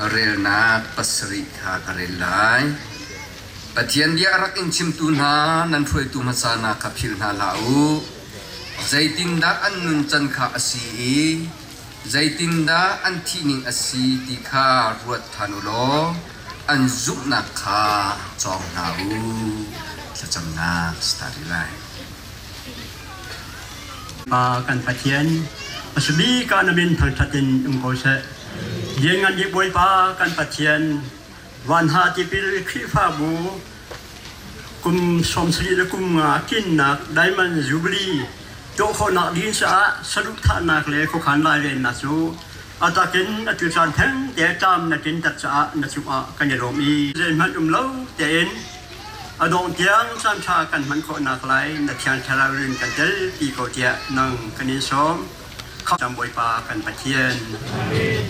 Relnak pasarih kha ka rel lai. Pathian bia a rak in chimtu hna nan hruaitu hmasa hna kha philh hna hlah u. Zeitindah an nuncan kha a si i zeitindah an thihning a si ti kha ruat ṭhan u law an zumhnak kha cawng hna u. Thlacamnak start lai. Pa kan Pathian, a bik ah na min thangṭhat in um ko seh. Lianngan bik Bawipa kan Pathian, vanha tipil Khrihfabu kum 70 le kum nga kinnak Diamond Jubilee tuah khawhnak ding caah saduhthahnak le khuakhan lairelnak cu a takin atu caan theng te tlam na ṭinter caah na cungah kan i lawm i zeihmanh um lo tein A dongh tiang caanṭha kan hman khawhnak lai na Thiang Thlarau in kan telpi ko tiah nang kan in sawm. Cam Bawipa kan Pathian. Amen.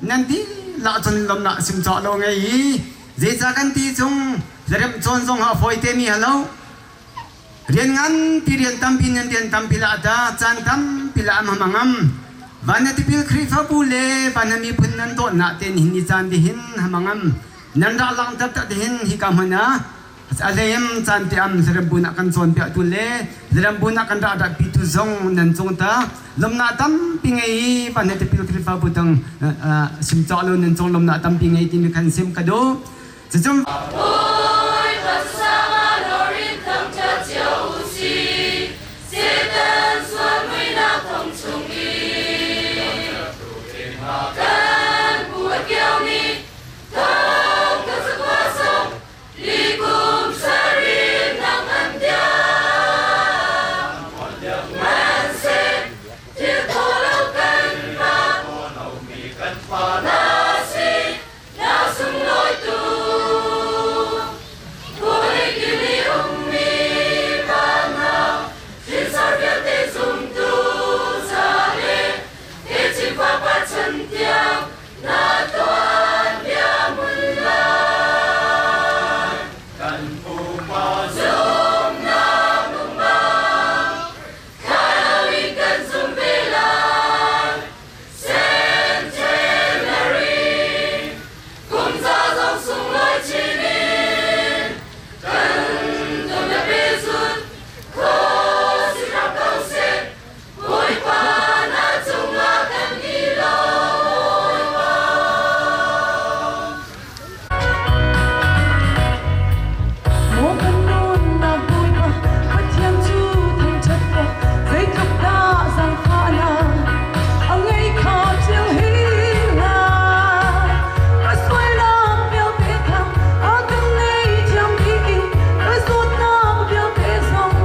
Nan dihlak cun lawmhnak sim cawk lo ngei i zeicah kan ti cung larem cawn zong ah fawi te mi halo rian nganpi rian tampi nan rian tampi la da caan tampi la am hamangam van na tipil Khrihfabu le van na miphun nan dawtnak te nihin ni caan dihin hamangam nan rak langhter tak dihin hika hmun ah. A hlei caan te am Zarembu nak kan cawnpiaktu le Zarembu nak kan rak pitu zong nan cung ta lomnak tampi ngei i van he tipil Khrihfabu tang sim cawk lo nan cung lomnak tampi ngei timi khan sim ka duh. Cucum Satan sual muinak thong chung i kan pu a kio nih thong ka zakua sawm li kum sarih nak an diam hmanhseh thil thaw lo kan pa na si na sunglawi tuk khualikil i ummi pa hna hrinsor vialte zumtu ca le techin fapa chan tiang na tuan bia hmun lai. Kan pupa Zumnak lungmang thla in kan zum ve lai. Centenary kum za zong sunglawi chin in kan dum le pehzulh kho si hram ko seh. Bawipa na cungah kan i lawm. Maw kan nunnak Bawipa Pathian cu thangṭhat ko, zeitluk dah zaangfahnak a ngei kha cio hi lai. Ka sualnak vialte kha a kan ngaihthiam dih i ka zawtnak vialte zong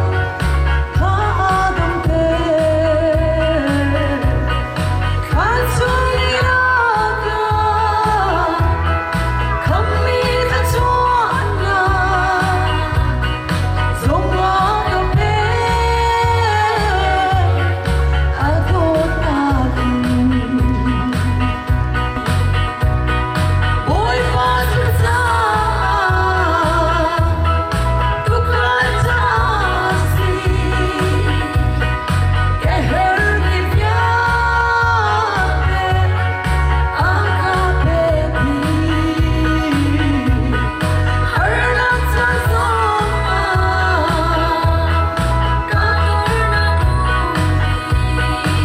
kha a damter. Khan chung i a ka khammi thluachuahnak zong a ka pek a dawtnak in. Bawipa cu caah tuukhal ṭha si. Ka herhmi vialte a ka pek dih. Harnak caan zongah ka dornak umpi.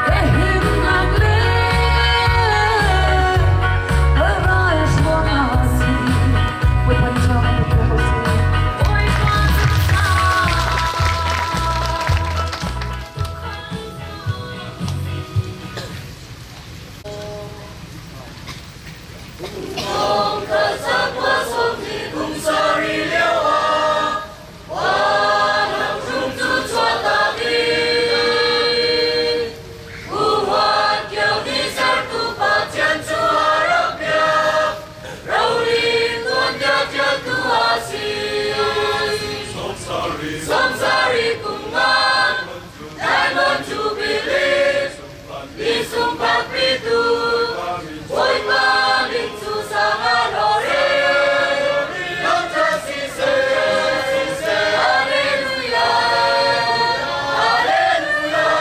Ka himnak le ka ralhruang a si. Bawipa nih ṭha kan pe ko seh. Bawipa cu caah Thong kha zakua 40 kum sarih lioah Vanlawng cu chuahtak in Pu Huat Kio nih sertu Pathian cu a rak biak. Roling tuanbia ṭialtu a si. 70 kum nga Diamond Jubilee mi sungfak pitu Bawipa min cu sang a lawr Thangṭhat siseh Hallelujah Hallelujah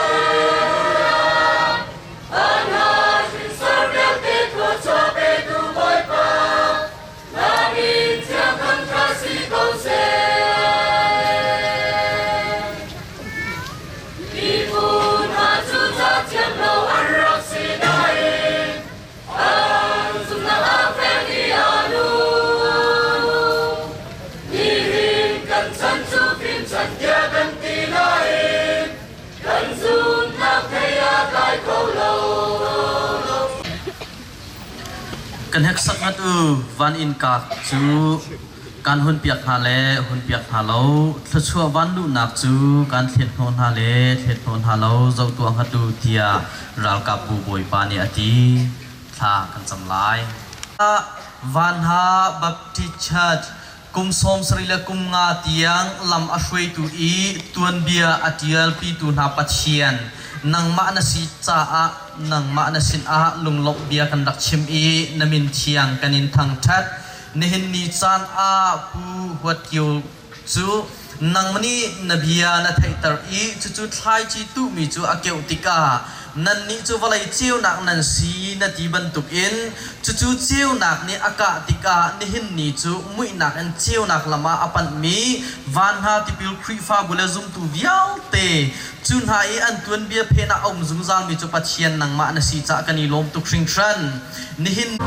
Van hna hrinsor vialte thluachuah petu Bawipa na min thiang thangṭhat si ko seh. Miphun hna cu ca thiam lo an rak si nain an zumhnak a fek i a nung. Nihin kan chan cu fim chan tiah kan ti nain kan zumhnak thei a tlai kho lo. Kan heksak ngat u van innka cu kan hunpiak hna le hunpiak hna lo, thluachuah van luhnak cu kan thlet hnawh hna le thlet hnawh hna lo zoh tuah ngat u tiah ralkapbu Bawipa nih a ti. Thla kan cam lai. Vanha Baptist Church kum 75 le kum nga tiang lam a hruaitu i tuanbia a ṭialpitu hna Pathian nangmah na si caah nangmah na sinah lunglawmh bia kan rak chim i na min thiang kan in thangṭhat. Nihin ni caan ah Pu Huat Kio cu nangmah nih na bia na theihter i cucu thlaici tuhmi cu a keuh tikah Nannih cu vawlei ceunak nan si na ti bantukin cucu ceunak nih a kah tikah nihin ni cu muihnak in ceunak lam ah a panhmi van hna tipil Khrihfabu le zumtu vialte cu hna i an tuanbia phen ah a um zungzalmi cu Pathian nangmah na si caah kan i lawm tuk hringhran. Nihin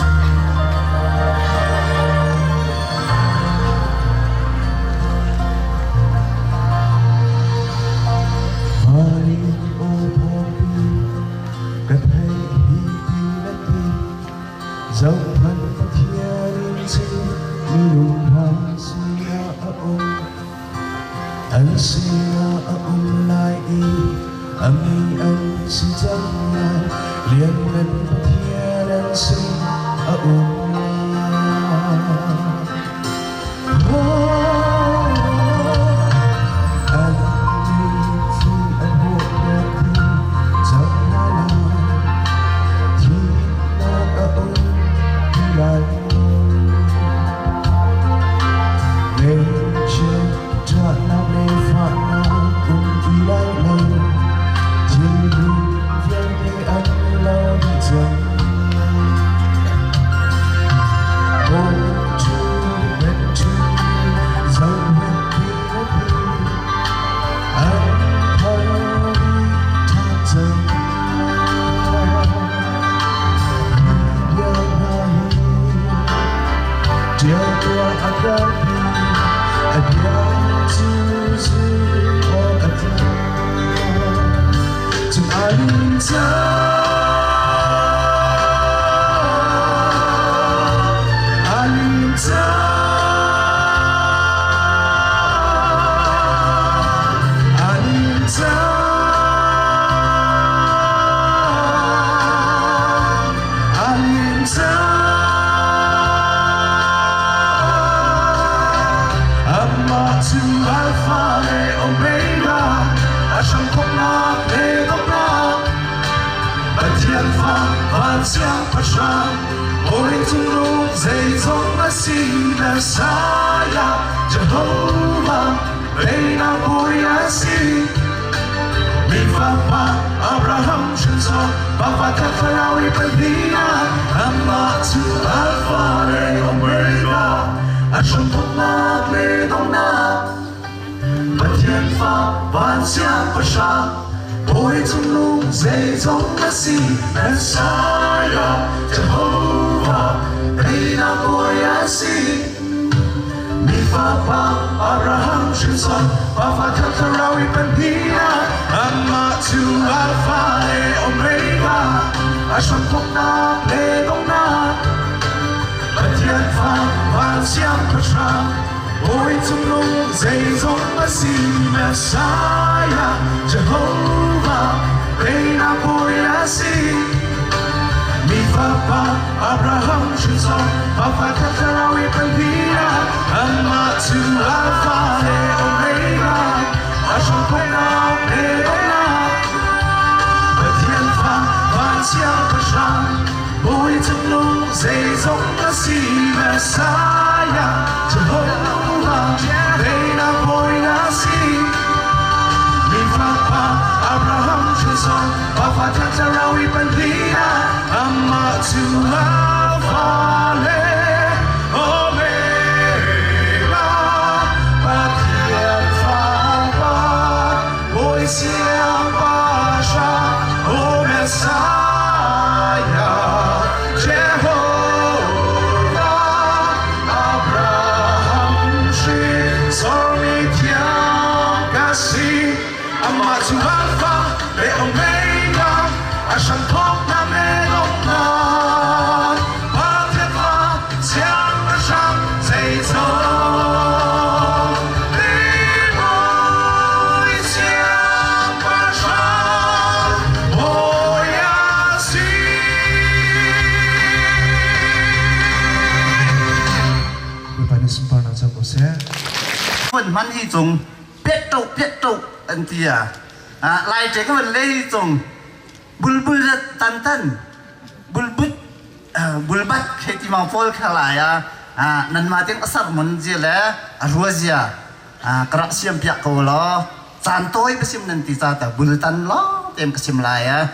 Ka theih hi ti na ti zohhmanh Pathian in cun minung hna sinah a um an sinah a um lai i a mi an si cang lai lianngan Pathian an sin a um lai An mitthli an hawhnak ding cang hna lai thihnak a um ti lai lo Ngaihchiat ṭahnak le fahnak um ti lai lo thil hlun vialte an lo dih cang Amah cu Alpha le Omega, a hramthawknak le donghnak, Pathian fa van siangpahrang, Bawi cungnung zeizong a si Messiah, Jehovah, Pennak Bawi a si. Mi fapa Abraham hrinsor, Papa Thlarau i pahnih amah cu Alpha le Omega, a hramthawknak le donghnak. Pathian fa van siangpahrang, Bawi cungnung zeizong a si Messiah, Jehovah, teinak Bawi a si. Mi fapa Abraham hrinson, Pafa Thlarau i pahnih amah cu Alpha le Omega, a hramthawknak le donghnak. Pathian fa van siangpahrang, Bawi cungnung zeizong a si Messiah Jehovah teinak Bawi a si. Mi fapa Abraham hrinsor Papa Thlarau i pahnih amah cu Alpha le Omega a hramthawknak le donghnak Pathian fa van siangpahrang Bawi cungnung zeizong a si Messiah Jehovah teinak Bawi na si Mi fapa Abraham hrinsor Papa Thlarau i pahnih amah cu Alpha le Omega Pathian Fapa Bawi Siangpahrang O Messiah Jehovah Abraham hrinsor mi thiang ka si Amah cu Alpha le Omega a hramthawknak le donghnak Pathian fa siangpahrang zeizong Bawi siangpahrang Bawi a si. Bawipa nih sunparnak co ko seh. Van hman hi cung piat to piat to an ti a lai ṭe ka van le hi cung bulbul tan tan bulbut bulbat khe ti mang pawl kha lai a nan ma ting asar mun zia le a rua zia ka rak siam piak ko law caan tawi ka sim nan ti ca ta bultan lo tem ka sim lai a.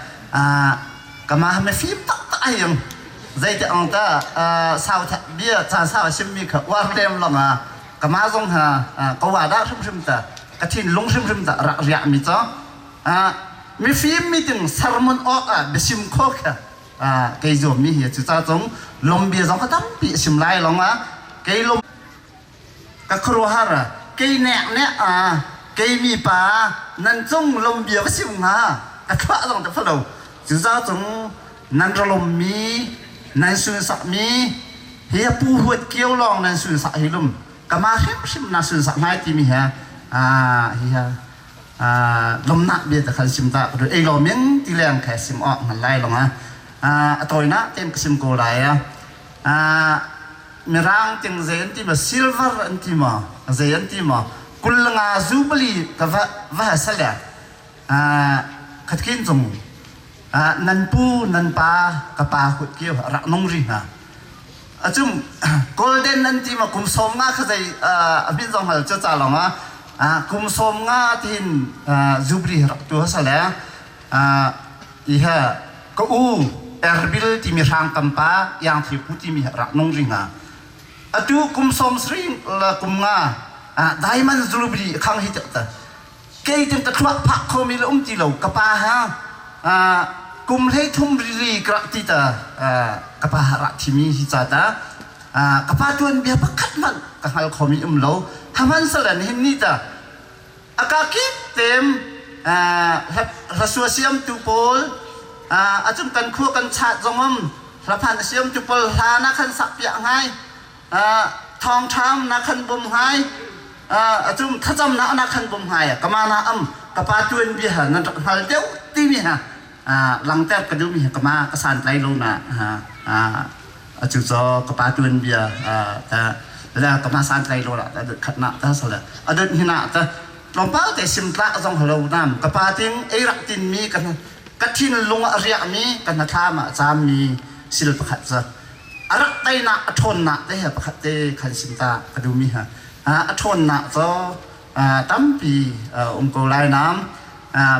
Kama me fim tak tak ai yang zeite ang ta sau bia caan sau sim mi kha war lem long a kama zong ha kawa da hrim hrim ta ka thin lung hrim hrim ta rak riak mi cho mi fim mi ting sermon ok a biasim kho kha kei zuam mi hi cu ca cung lom bia zong ka tampi sim lai long a kei lom ka khuaruahhar kei nek nek a kei mi pa nan cung lom bia ka sim hnga ka thluah zong ta phalo cu ca cung nan ralom mi nan sunsak mi hi pu huat kio lawng nan sunsak hi lum kama hrim hrim na sunsak ngai ti mi he hi ha lomnak bia ta khan sim ta ei lo min ti leng kha sim ok ngan lai long a a toina tem ka sim ko lai a Mirang ting zei an ti ma silver an ti ma zei an ti ma 25 zubali ka va va sale khatkin cung nan pu nan pa ka pa hut ki rak nung ri hna acum golden an ti ma kum 50 kha zei a min zong hal cha cha long a kum 50 tin zubli rak tu sale Iha ka u Erbil timi hrang kampa Iang Thipu timi rak nung ri hnga. Atu kum 70 la kum nga diamond zulubri khang hi ta kei tin ta thluak phak khomi le um ti lo ka pa ha kum 33 riri ka ti ta ka pa ra thimi hi cha ta ka pa tuan bia pakhat hmanh ka hngal khomi um lo haman salan hin ni ta Akakip tem hlasua siamtu pawl a cung kan khua kan chat zongom hlaphan siamtu pawl hla na khan sak piak ngai thawng ṭham na khan bom ngai a cung thlacam na na khan bom ngai kama na am kapa tuan bia nan rak hngal deuh timi ha langter ka duh mi kama ka san tlai lo na a cu cho kapa tuan bia ta la kama san tlai lo la ta khat na ta sala adut hina ta tlawmpal te sim tla zong halo nam kapa ting ei rak tin mi kan ka thin lung a riak mi kan na thla ma cham mi sil pakhat cha arak tai na a thon na te ha pakhat te khan sim ta ka du mi ha a thon na cho tampi um ko lai nam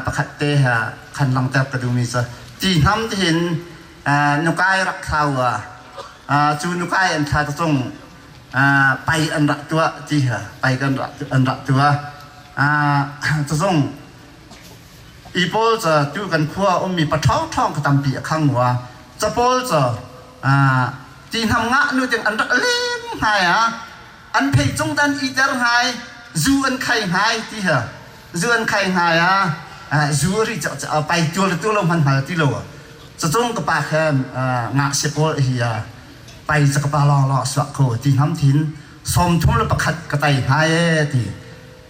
pakhat te ha khan langter ka du mi cha ti hnam te hin nukai rak thlau cu nukai an thla ta cung pai an rak tuah ti ha pai kan rak an rak tuah ta zong i pawl ca tu kan khua ummi pa ṭhawng ṭhawng ka tampi a khang wa ca pawl ca ti hnam ngah nu ting an rak leng hngai a an phei cung dan i ter hngai zu an khai hngai ti ha zu an khai hngai a zu ri cha pai tual tu lo hman hmal ti lo cacung ka pa khan ngak se pawl hi a pai cha ka pa lo lo suak kho ti hnam thin 31 ka tai hngai e ti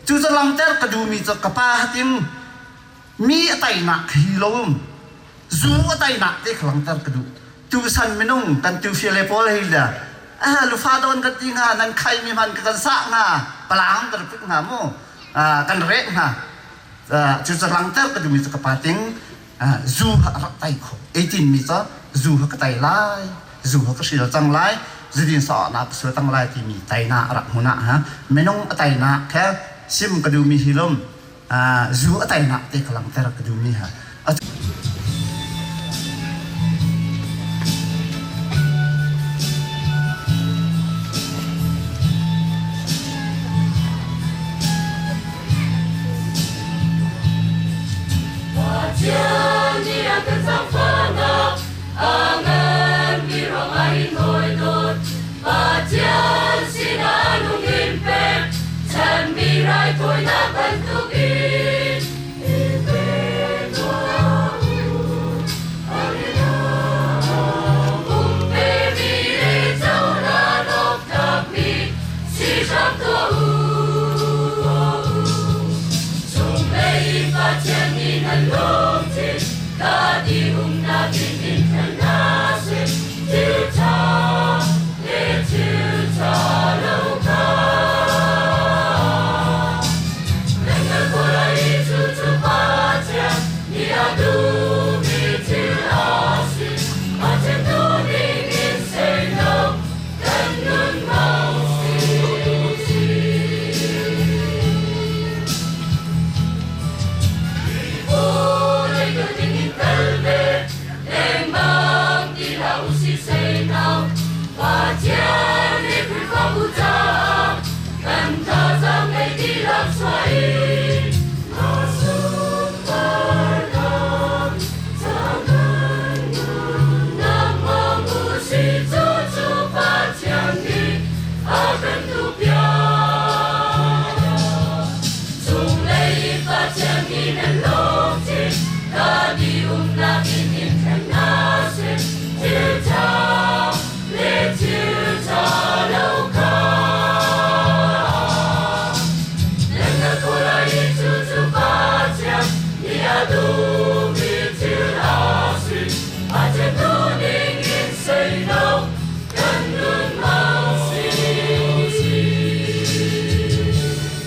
cu ca langter ka du mi cha ka pa hatin mi a tai nak hi lo zu a tai nak te khalangter ka du tu san minung kan tu file pawl hi da a lufa don kan ti nga nan khai mi man ka kan sa nga palang kan pik nga mu kan rek nga cu ca langter ka du mi ka pa ting zu ha rak tai kho 18 mi ca zu ha ka tai lai zu ha ka sil cang lai zudin sa na ka sul tang lai ti mi tai na rak hmuna ha minung a tai na khe sim ka du mi hi lum zu a tai nak te ka langter ka du mi ha. Pathian nih a kan zaangfahnak a nganmi ruangah in hawi dawt. Pathian sinah lung in pek, chanmi raithawinak bantukin i pe tuah.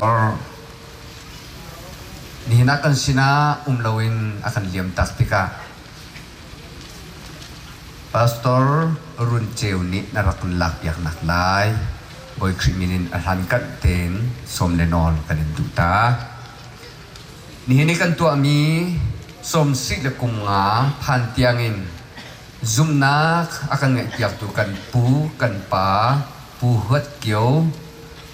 Or nihin ah kan sinah um loin a kan liam tak tikah Pastor Run Ceu nih na rak kan lakpiak nak lai Bawi Khrih min in a hlankanh tein sawm le nawl kan in duh ta. Nihin i kan tuahmi sawmsih le kum nga phan tiangin zumhnak a kan ngeihpiaktu kan pu, kan pa, Pu Huat Kio,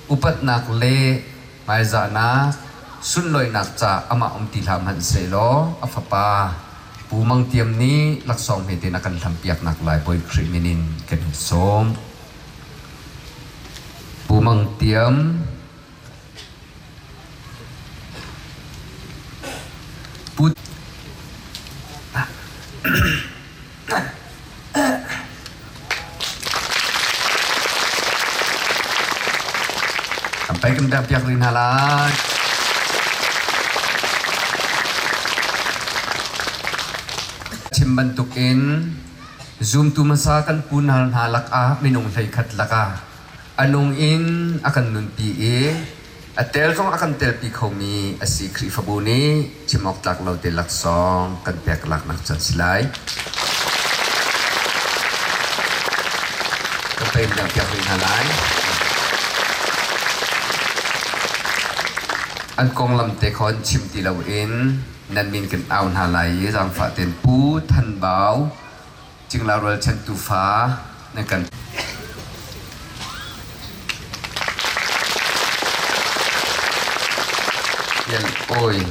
upatnak le hmaizahnak, sunlawinak ca amah um ti hlah hmanh sehlaw a fapa Pu Mang Tiam nih laksawng hmete in a kan hlampiaknak lai Bawi Khrih min in kan in sawm. Pu Mang Tiam, Pu Sampai kan piak rih hna lai. Chim bantukin zumtu hmasa kan pu hna hna lakah minung 11 lakah a nung in a kan nunpi i a tel zong a kan telpi khomi a si. Khrihfabu nih chim awk tlak lo te laksawng kan pek laknak can si lai. Kan pei piak rih hna lai. An konglam te kha an chim ti loin nan min kan au hna lai i zaangfah tein Pu Than Bau Cingla rualchan tufa nan kan Tian oi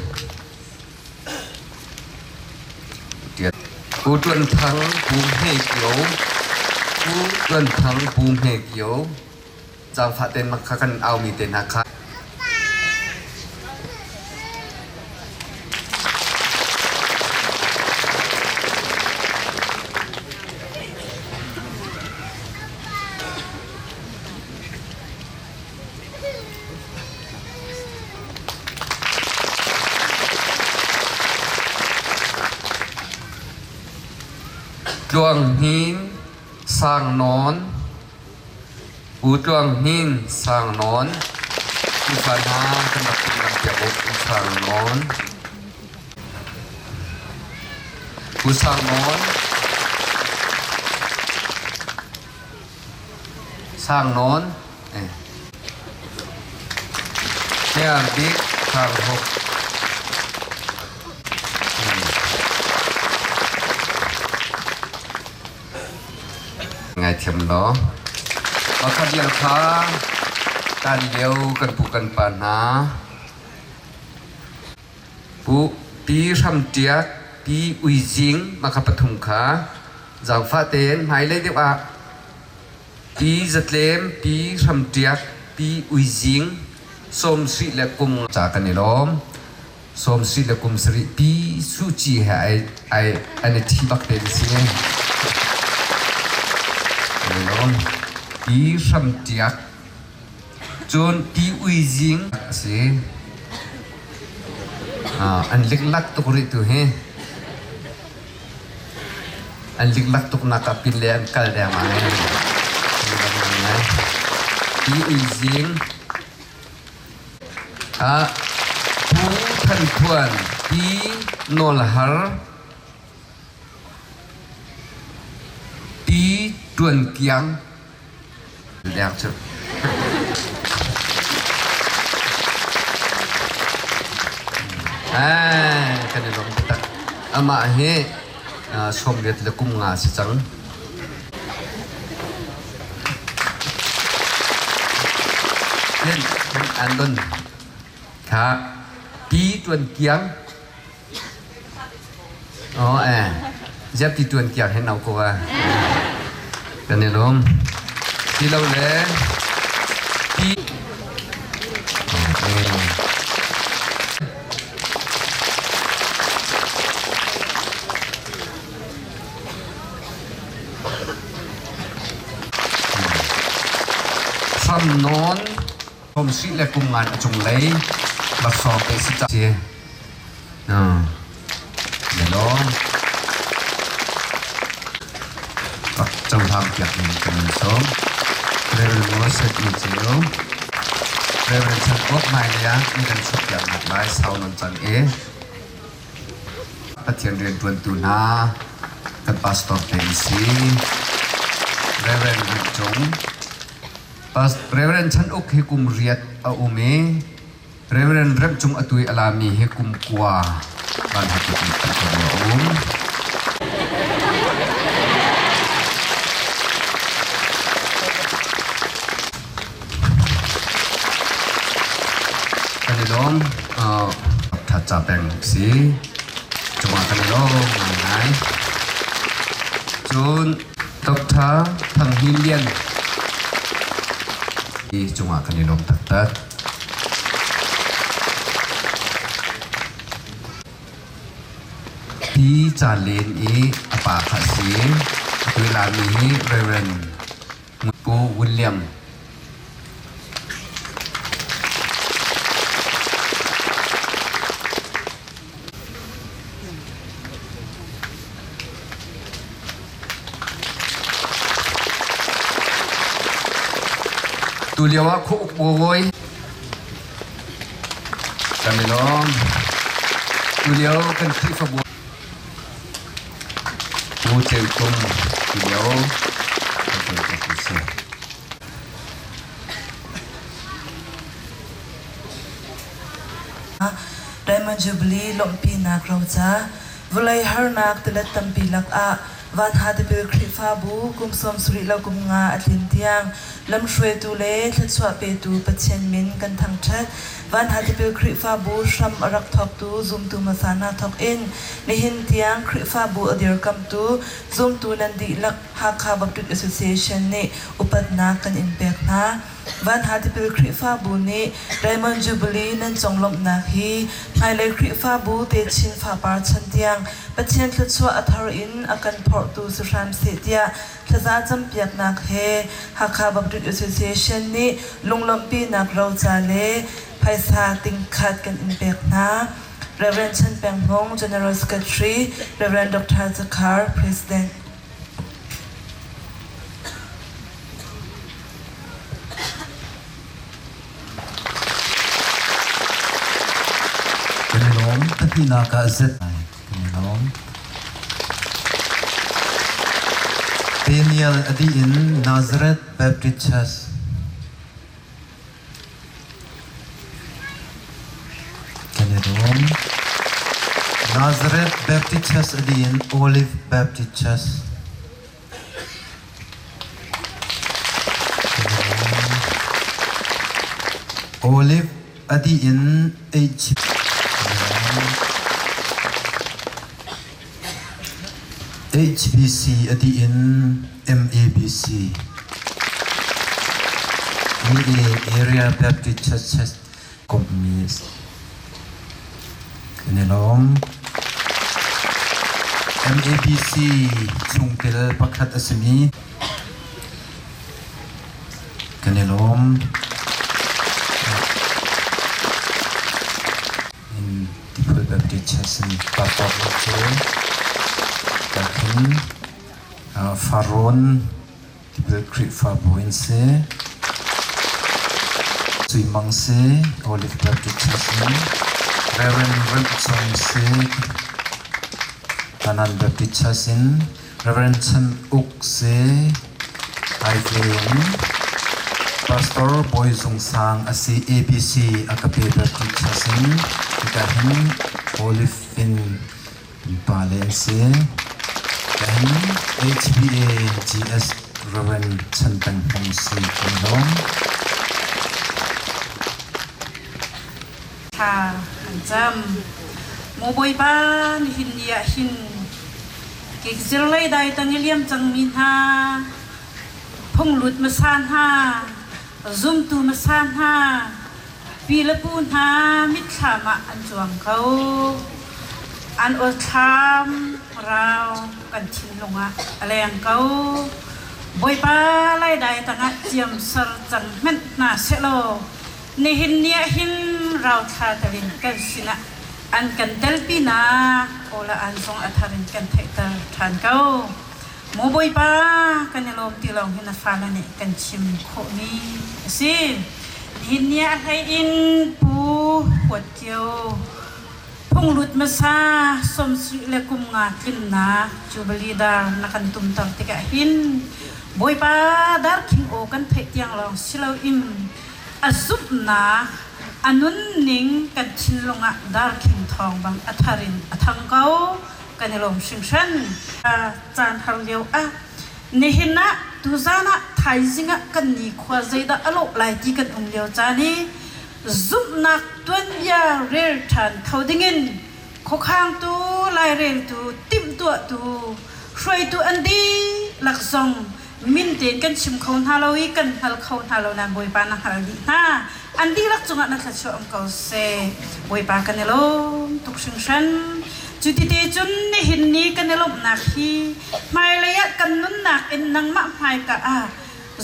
Pu Tuan Thang Pu Hme Kio Pu Tuan Thang Pu Hme Kio Zaangfah tein mak kha kan aumi te hna kha Tluang Hnin Sang Nawn Pu Tluang Hnin Sang Nawn, Tufa hna kan rak timhlamh piak u Pu Sang Nawn. Pu Sang Nawn. Sang Nawn. Eh. Hniang Bik Sang Huk. Ngaithiam law. Pakhat vial kha kan lio kan pu kan pa hna. Pu Pi Hram Ṭiak, Pi Ui Zing mah kha pathum kha zaangfah tein hmailei deuh ah Pi Zatlem, Pi Hram Ṭiak, Pi Ui Zing, Sawmsih le Kung ca kan i lawm. Sawmsih le kum sarih pi Suh Ci he ai ai an i ṭhi bak te an si. Kan i lawm. Pi Hram Ṭiak cun Pi Ui Zing a si. An liklak tuk rih tu hi. An liklak tuk nak ah pin le an kal dengmang ai. Pi Ui Zing Pu Than Khuan, Pi Nawl Har, Pi Ṭuan Kiang. Dek cu. Kan i lawm taktak. Amah hi 80 le kum nga si cang. An don kha ti tuan kiang oh eh ziap ti tuan kiang hen nau ko a kan i lawm ti lo le ti Hram nawn Komsih le kumngan a cunglei laksawng te si ca si. Lelawng rak cohlang piak in kan in sawm. Reverend Moses Ni Ceu. Reverend Chan Uk hmailei ah nan kan chimpiaknak lai sau nawn cang i Pathian rianṭuantu hna kan pastor te an si. Reverend Rip Cung. Reverend Chan Uk hi kum riat a um i Reverend Rep Cung atu i a lami hi kum kua van hati a um. Kan i lawm. That ca peng si. Cungah kan i lawm ngaingai. Cun Dr. Thang Hnin Lian cungah kan i lawm taktak. Pi Ca Len i a pa kha a si. Atu i lami hi Reverend Pu William Tulio ah khua uk bawi kan i lawm. Tulio kan Khrihfabu Pu Ceu Tum tulio kan kan si. Diamond Jubilee lawmhpinak roca Vawlei harnak tilet tampi lakah Vanha Tipil Khrihfabu kum 70 lo kum nga a tlin tiang lamhruaitu le thluachuah petu Pathian min kan thangṭhat. Vanha Tipil Khrihfabu hram a rak thawktu zumtu hmasa hna thawk in nihin tiang Khrihfabu a dirkamhtu zumtu nan dihlak Hakha Baptist Association nih upatnak kan in pek hna. Vanha Tipil Khrihfabu nih Diamond Jubilee nan conglawmhnak hi hmailei Khrihfabu techin fapar chan tiang Pathian thluachuah a thar in a kan phorhtu si hram seh tiah thlaza campiaknak he Hakha Baptist Association nih lunglawmhpinak roca le phaisa tingkhat kan in pek hna. Rev. Chan Peng Hmung, General Secretary, Rev. Dr. Zakhar, President. Kan i lawm. Pahnihnak ah Z. Kan i lawm. Daniel a dih in Nazareth Baptist Church. Kan i lawm. Nazareth Baptist Church a dih in Olive Baptist Church. Olive a dih in H. HBC a dih in MABC. MA Area Baptist Church komhmi kan i lawm. MABC chungtel pakhat a simi kan i lawm. In Tiphul Baptist Church in pastor cu kan Farrawn Tipil Khrihfabu in si. Sui Mang si, Olive Baptist Church in Reverend Rem Cung si, Kanan Baptist Church in Reverend Chan Uk si, Aive in Pastor Bawi Zung Sang a si, ABC Agape Baptist Church in hika hin Olive in pale an si. Kan HBA GS Reverend Chan Peng Hmung si kan lawm. Thla kan cam. Maw Bawipa nihin ni ah hin kik zirlei dai tang i liam cangmi hna phunglut hmasa hna zumtu hmasa hna Pi le pu hna mitthlam ah an cuang ko. An awthlam rau kan thinlung ah a leng ko. Bawipa laidai tangah ciamser cang hmanh hna sehlaw nihin ni ah hin rauthla telin kan sinah an kan telpinak aw le aan zong a thar in kan theihter ṭhan ko. Maw Bawipa, kan i lawm ti lawng hi na fale nih kan chim khawhmi a si. Nihin ni ah hlei in Pu Huat Kio phunglut hmasa sawmsarih le kum nga tlinnak Jubilee dar na kan tumter tikah hin Bawipa darkhing aw kan theih tiang lawng si loin a zumhnak a nunning kan thinlung ah darkhing thawng bang a thar in a thang ko. Kan i lawm hringhran. Caan har lio ah nihin ah tuzaan ah thaizing ah kan nikhua zeidah a lawh lai ti kan um lio caan i zumhnak tuanbia rel ṭhan kho dingin khuakhangtu laireltu timhtuahtu hruaitu an dihlak zong min tein kan chim kho hna lo i kan hngal kho hna lo nain Bawipa na hngalh dih hna. An dihlak cungah na thluachuah um ko seh. Bawipa kan i lawm tuk hringhran. Cu tite cun nihin ni kan i lawmhnak hi hmailei ah kan nunnak in nangmah hmaika ah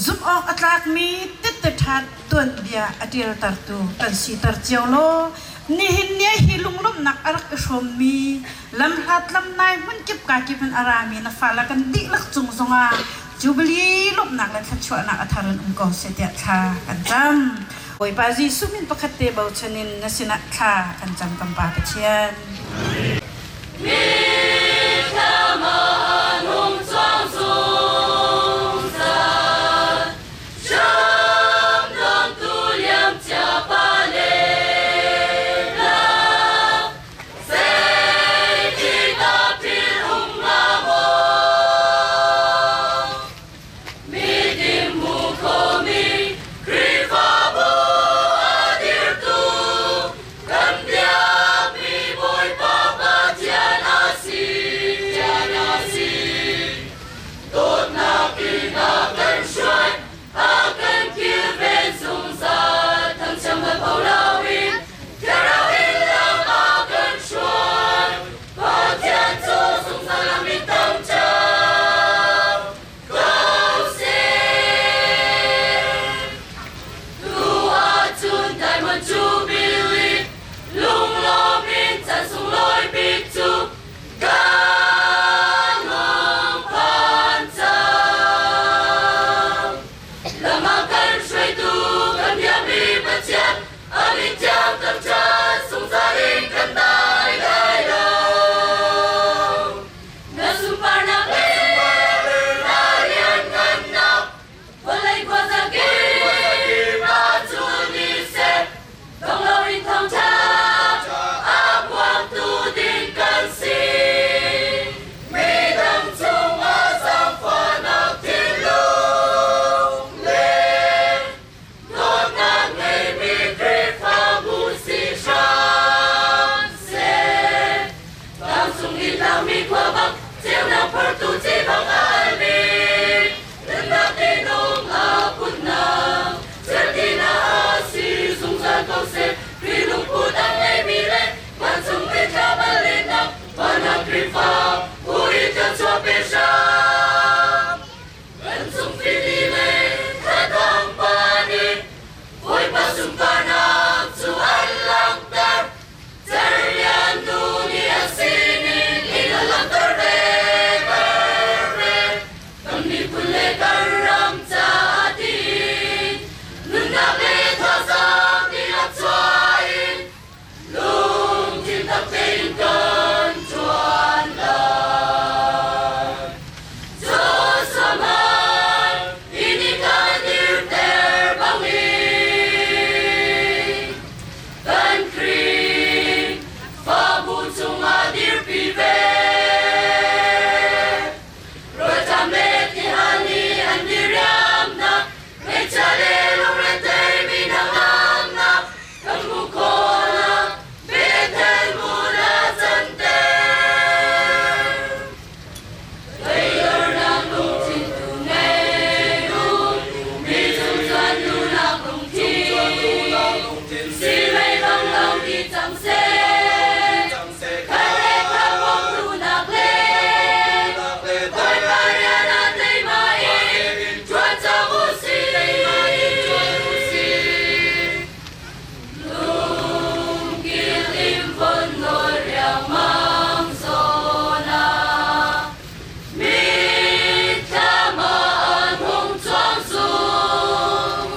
zumh awk a tlakmi tette ṭha tuanbia a ṭialtertu kan siter cio law nihin ni hi lunglawmhnak a rak i hrawmmi lamhlat lamnai hmunkip kakip in a rami na fale kan dihlak cung zongah Jubilee lawmhnak le thluachuahnak a thar in um ko seh tiah thla kan cam. Bawipa Jesuh min pakhat te bochan in na sinah thla kan cam kan Pa Pathian. Dawtnak in a kan hruai, a kan kilven zungzal, thangchiam hal ko loin thlarau in lam a kan hruai. Pathian cu zungzal a mit tam cang ko seh. Tu ahcun Diamond Jubilee lunglawm in caan sunglawi bik cu kan hung phan cang. Lam a kan hruaitu kan biakmi Pathian a min thiang thangṭhat zungzal in kan dai lai lo. Na sunparnak le na lianngannak vawlei khuazakip ah cu ni seh. Dong loin thawngṭha a phuangtu ding kan si. Midang cungah zaangfahnak thinlung le dawtnak ngeimi Khrihfabu si hram seh. Tlangcung i tlangmi khua bang ceunak phortu ci bang a almi nunnak tinung a putnak cerhtinak a si zungzal ko seh. Khrih lungput a ngeimi le vancung mithla bal vanah Khrihfa bu i thluachuah pe hram. Kan cung fili le thladang pa nih Bawipa sunparnak cu an langhter. Cerlian nu nih a sining in a langhter ve ve. Kan miphun le kan ram caah tiin nunnak le thazaang dihlak chuah in lungthin tak tein kan ṭuan lai. Joshua hi ni kan dirter bangin kan Khrihfabu cungah dirpi ve. Rawlṭam le tihal nih an diriamnak, ngaihchia le lungrethei mi hna ngamnak kan hmuh khawhnak Bethel hmun ah canter. Toidornak lungthin tu ngei u, mi cungcuan duhnak lungthin, silei bang lo ti cang seh. Khat le khat bawmh duhnak le Bawipa rian ah teima in ṭuan cang u sih. Lungkil in von nawl riangmang zawn ah mitthlam ah an hung cuang zungzal.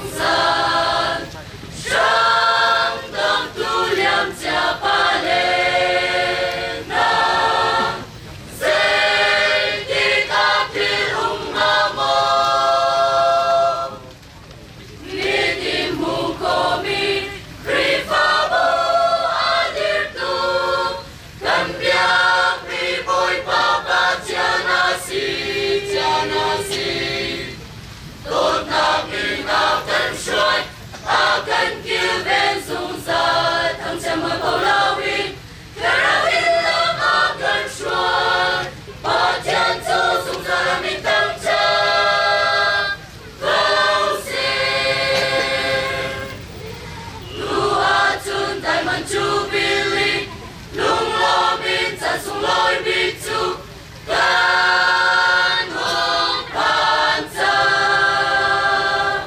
Kan Jubilee lunglawm in caan sunglawi bik cu kan hung phan cang.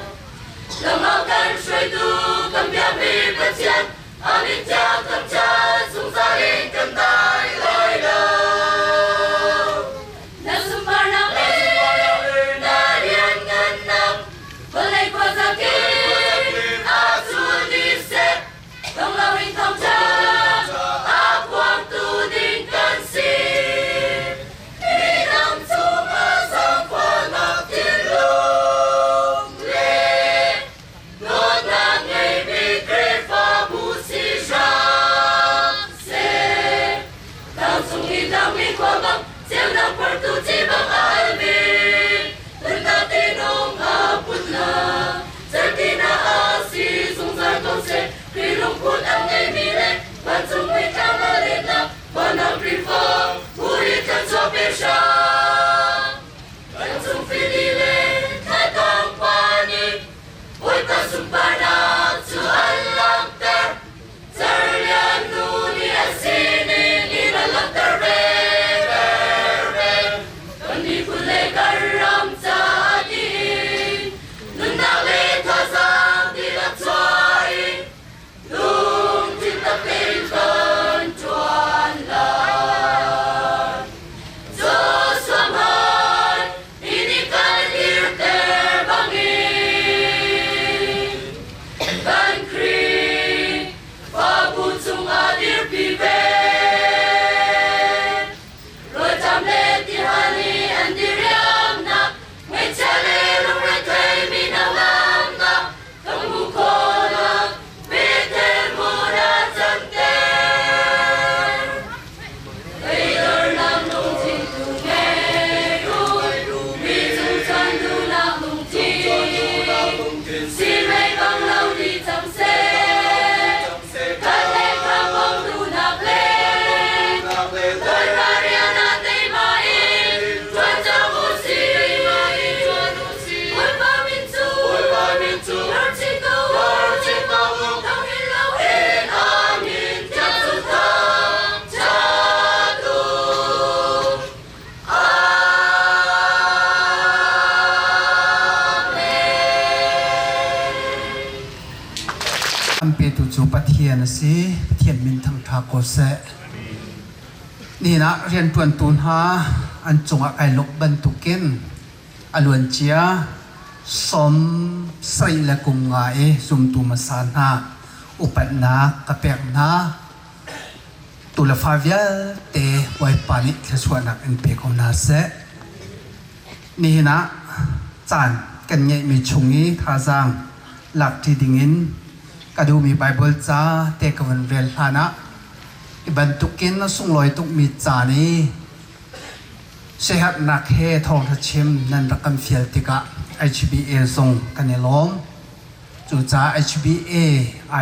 Lam a kan hruaitu kan biakmi Pathian a min tiang kan chan zungzal in kan dai lai lo. Na sunparnak le na lianngannak vawlei khuazakip a cul dih seh. Dong loin thawngṭha a phuangtu ding kan si. Midang cungah zaangfahnak thinlung le dawtnak ngeimi Khrihfabu si hram seh. Tlangcung i tlangmi khua bang ceunak phortu ci bang a almi nunnak tihnung a putnak cerhtinak a si zungzal ko seh. Khrih lungput a ngeimi le vancung muithlam a letnak vannak Khrihfa bu hi thluachuah pe hram. Vancung fili le thlatang pa nih Bawipa sunparnak cu an langhter. Cerlian nu nih a sining in a langhter ve ve. Kan miphun le kan ram caah tiin nunnak le thazaang dihlak chuah in lungthin tak tein kan ṭuan lai. Joshua hmai mi nih kan dirter bangin kan Khrihfabu cungah dirpi ve. Rawlṭam le tihal i an diriamnak, ngaihchia le lungrethei mi hna lamnak, kan hmuh khawhnak Bethel hmun ah canter. Toidornak lungthin tu ngei u, mi cung chan duhnak lungthin, silmei bang lo dih cang seh. Kan le kha bawmh duhnak le Bawipa rian ah teima in ṭuan cang u sih. Bawipa min cu lar chin ko u, thang hin loin a min tiang cu thangṭhat u. Amen. An petu cu Pathian a si. Pathian min thangṭha ko seh. Nihin ah rianṭuantu hna an cungah kai lawmh bantukin a luancia 75 i zumtu hmasa hna upatnak ka pek hna. Tu le fa vialte Bawipa nih thluachuahnak in pe ko hna seh. Nihin ah caan kan ngeihmi chung i thazaang lakṭi dingin ka duhmi Baibal ca te ka vun rel hlanah hi bantukin a sunglawi tukmi caan i siaherhnak he thawngṭha chim nan rak kan fial tikah HBA zong kan i lawm. Cucaah HBA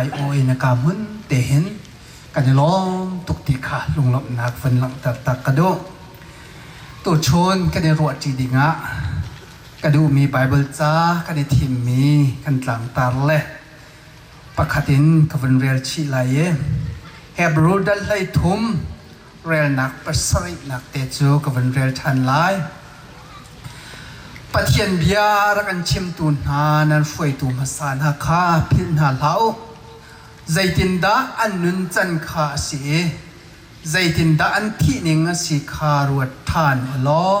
IO in a ka hmun te hin kan i lawm tuk ti kha lunglawmhnak vun langhter tak ka duh. Tuchun kan i ruahṭi dingah ka duhmi Baibal ca kan i thimmi kan tlangtar le pakhat in ka vun rel chih lai i Hebrew dal 13 relnak pasarihnak te cu ka vun rel ṭhan lai. Pathian bia rak an chimtu hna nan hruaitu hmasa hna kha philh hna hlah u. Zeitindah an nuncan kha a si i zeitindah an thih ning a si kha ruat ṭhan u law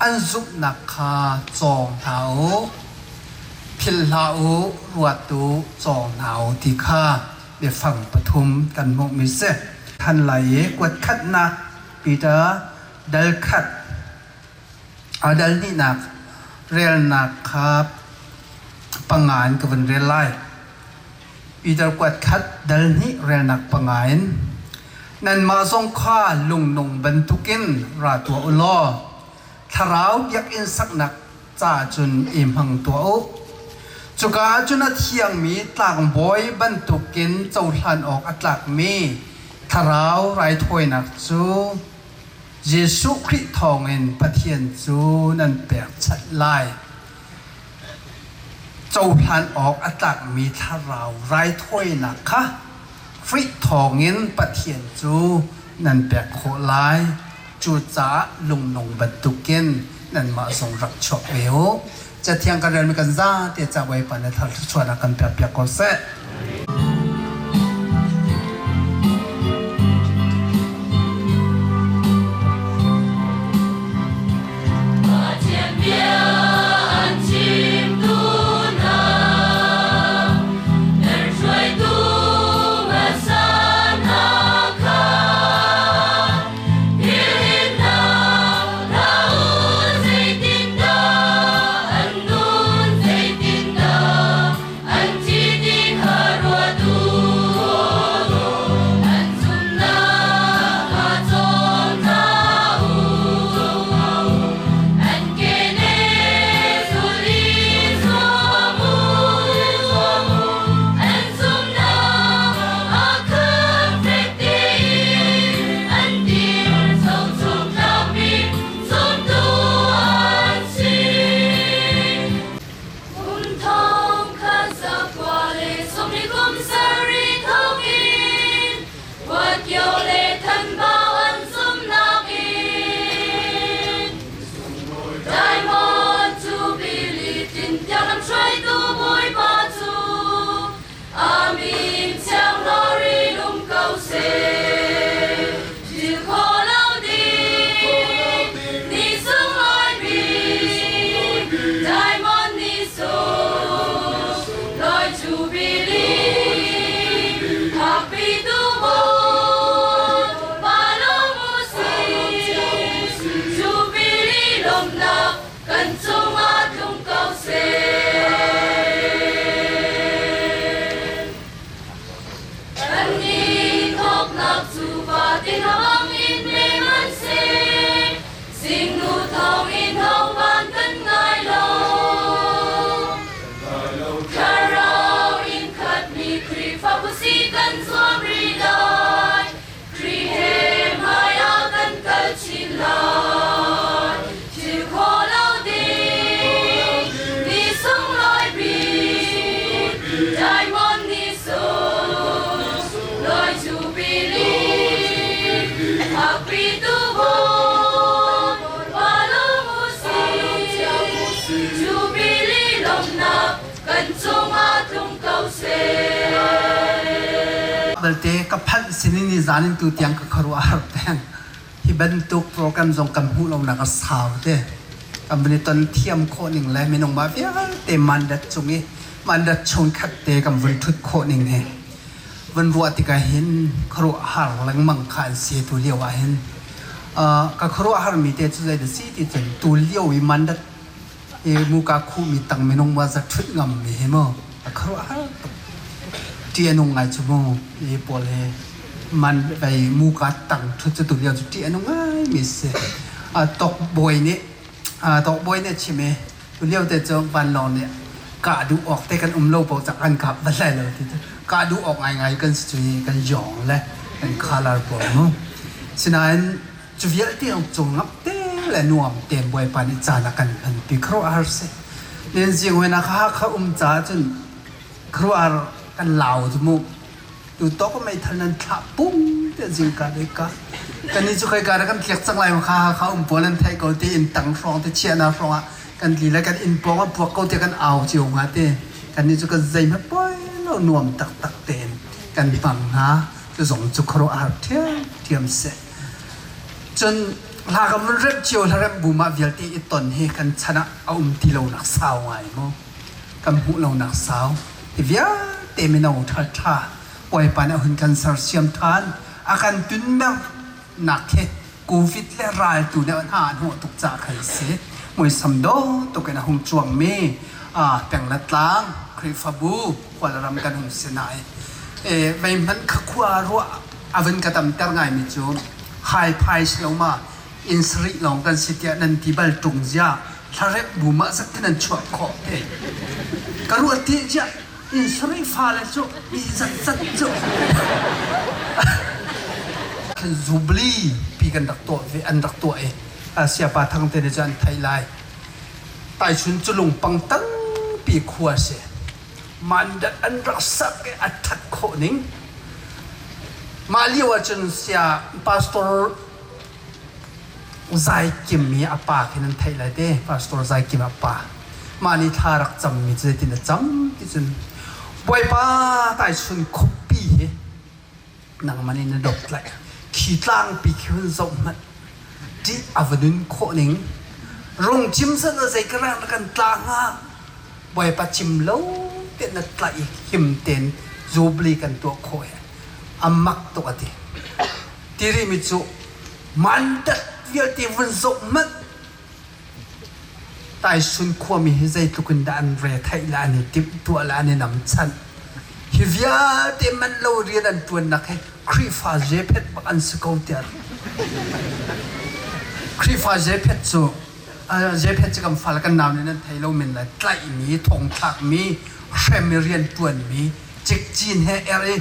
an zumhnak kha cawng hna u. Philh hlah u, ruat u, cawng hna u ti kha biafang pathum kan hmuhmi si. Than lai i kuat khatnak Peter dal khat a dal hnihnak relnak kha panga in ka vun rel lai. Peter kuat khat dal hnih relnak panga in nanmah zong kha lungnung bantukin ra tuah u law thlarau biakinn saknak ca cun i hmang tuah u. Cuka ah cun a thiangmi tlangbawi bantukin cohlan awk a tlakmi thlarau raithawinak cu Jesuh Khrih thawngin Pathian cu nan pekchanh lai. Cohlan awk a tlakmi thlarau raithawinak kha. Khrih thawngin Pathian cu nan pek khawh lai. Cucaah lungnung bantukin nanmah zong rak chuak ve u. Cathiang kan relmi kan zate ca Bawipa nih thar thluachuahnak kan pekpiak ko seh. Pathian bia an chimtu hna, nan hruaitu hmasa hna kha philh hna hlah u. Zeitindah an nun, zeitindah an thi ti kha ruat u. An zumhnak kha cawm hna u. An kene zul i zuam u. An zumhnak a khan fek tein an dir zohchuk tlakmi zumtu an si. Kum thong khat zakua le sawmli kum sarih thawngin Huatkio le Thanbau an zumhnak in Diamond Jubilee tintiang lamhruaitu Bawipa cu Amin Thiang Glory lum ko seh. Thil khawh lo ding ni sunglawi bik Diamond ni sung Loi Jubilee Happy tu maw Palom usih Jubilee lawmhnak kan cungah tlung ko seh. Kannih thawknak cu fatin a bang in me man si, zingnu thawngin hovan kan ngai lo. Thlarau in khatmi Khrihfabu si kan zuam rih lai, Khrih he hmaiah kan kal chin lai. Thil khawh lo ding ni sunglawi bik, Diamond ni sung, Loi Jubilee, Happy tu bon, Palom usih, Jubilee lawmhnak kan cungah tlung ko seh. Balte ka phanh sinin ni zan in tu tiang ka khuaruah har peng. Hi bantuk program zong kan hmuh lonak a sau te. Kan van i ton thiam khawh ning le minung mah vialte mandat cung i mandat chung khat te kan vun ṭhut khawh ning hi vun ruah tikah hin khuaruahhar lengmang kha an si tu lio ah hin. Ka khuaruahhar mi te cu zei dah si ti cun tu lio i mandat i muka khuhmi tang minung ma za ṭhut ngam mi hi mu a khuaruahhar tuk. Ṭih a nung ngai cu mu hi pawl hi man vei muka tang ṭhut cu tu lio cu ṭih a nung ngai mi si. Tok bawi nih tok bawi nih a chim i tu lio te cu vanlawng nih kah duh awk te kan um lo paoh cak an kap bal lai lo ti cu kah duh awk ngaingai kan si cu hi kan yawng le kan khalar pawl mu. Sinain Cu vialte cung ngap te le nuam tein Bawipa nih caan a kan hmanpi khuaruahhar si. Nen zingwen ah Hakha um caah cun khuaruahhar kan lau cu mu. Tu tawk meithal nan thlah pung te zingka dei ka. Kan ni cu kai ka kan tliak cang lai kha Hakha um pawl an theih ko te inn tang hrawng te chiahna hrawng ah kan tli le kan inn pawng ah puak ko te kan au cio hnga te. Kan ni cu kan zeihmanh poi lo nuam taktak tein kan hmang hna. Cu zong cu khuaruahhar ṭhiamṭhiam si. Cun hla kan vun remh cio hlaremh bu mah vialte i ton hi kan chan ah a um ti lonak sau ngai mu. Kan hmuh lonak sau. Hi vialte mino ṭhaṭha Bawipa nih a hun kan sersiam ṭhan. A kan tunmer nak hi Covid le ral tu nih hna a hnawh tuk caah khan si. Muisam dawh tuk in a hung cuangmi peng le tlang Khrihfabu Kawlram kan hung si nai. Vei hmanh kha khua ruah a vun ka tamter ngaimi cu haiphai si lo ma inn sarih lawng kan si tiah nan ti bal ṭung zia thlarep bu mah zat khin an chuah khawh te ka ruat ti cia inn sarih fale cu mi zat zat cu khin jubilee pi kan rak tuah ve an rak tuah i siapa thang te nih cu an theih lai taichun cu lungpang tampi khua si mandat an rak sak i a ṭhat khawh ning. Mah lio ahcun sia pastor Zai Kim i a pa khi nan theih lai te pastor Zai Kim a pa mah nih thla rak cammi cu zeitin a cam ti cun Bawipa taichun khuapi hi nangmah nih na dawt lai khi tlangpi khi hun zoh hmanh ṭih a va nun khawh ning rung cim sat la zei ka rang na kan tla hnga Bawipa cim lo te na tlaih i him tein jubilee kan tuah khawh hi a mak tuk a ti tirimi cu mandat vialte vun zoh hmanh Taisun khuami hi zeitluk in dah an re theih le an i timhtuah le an i namchanh. Hi vialte man lo rian an ṭuannak hi Khrihfa Jephet bak an si ko tiah Khrihfa Jephet cu Jephet cu kan fale kan nau nih nan thei lo men lai tlaihmi thongthlakmi hrem i rian ṭuanmi cikcin he er i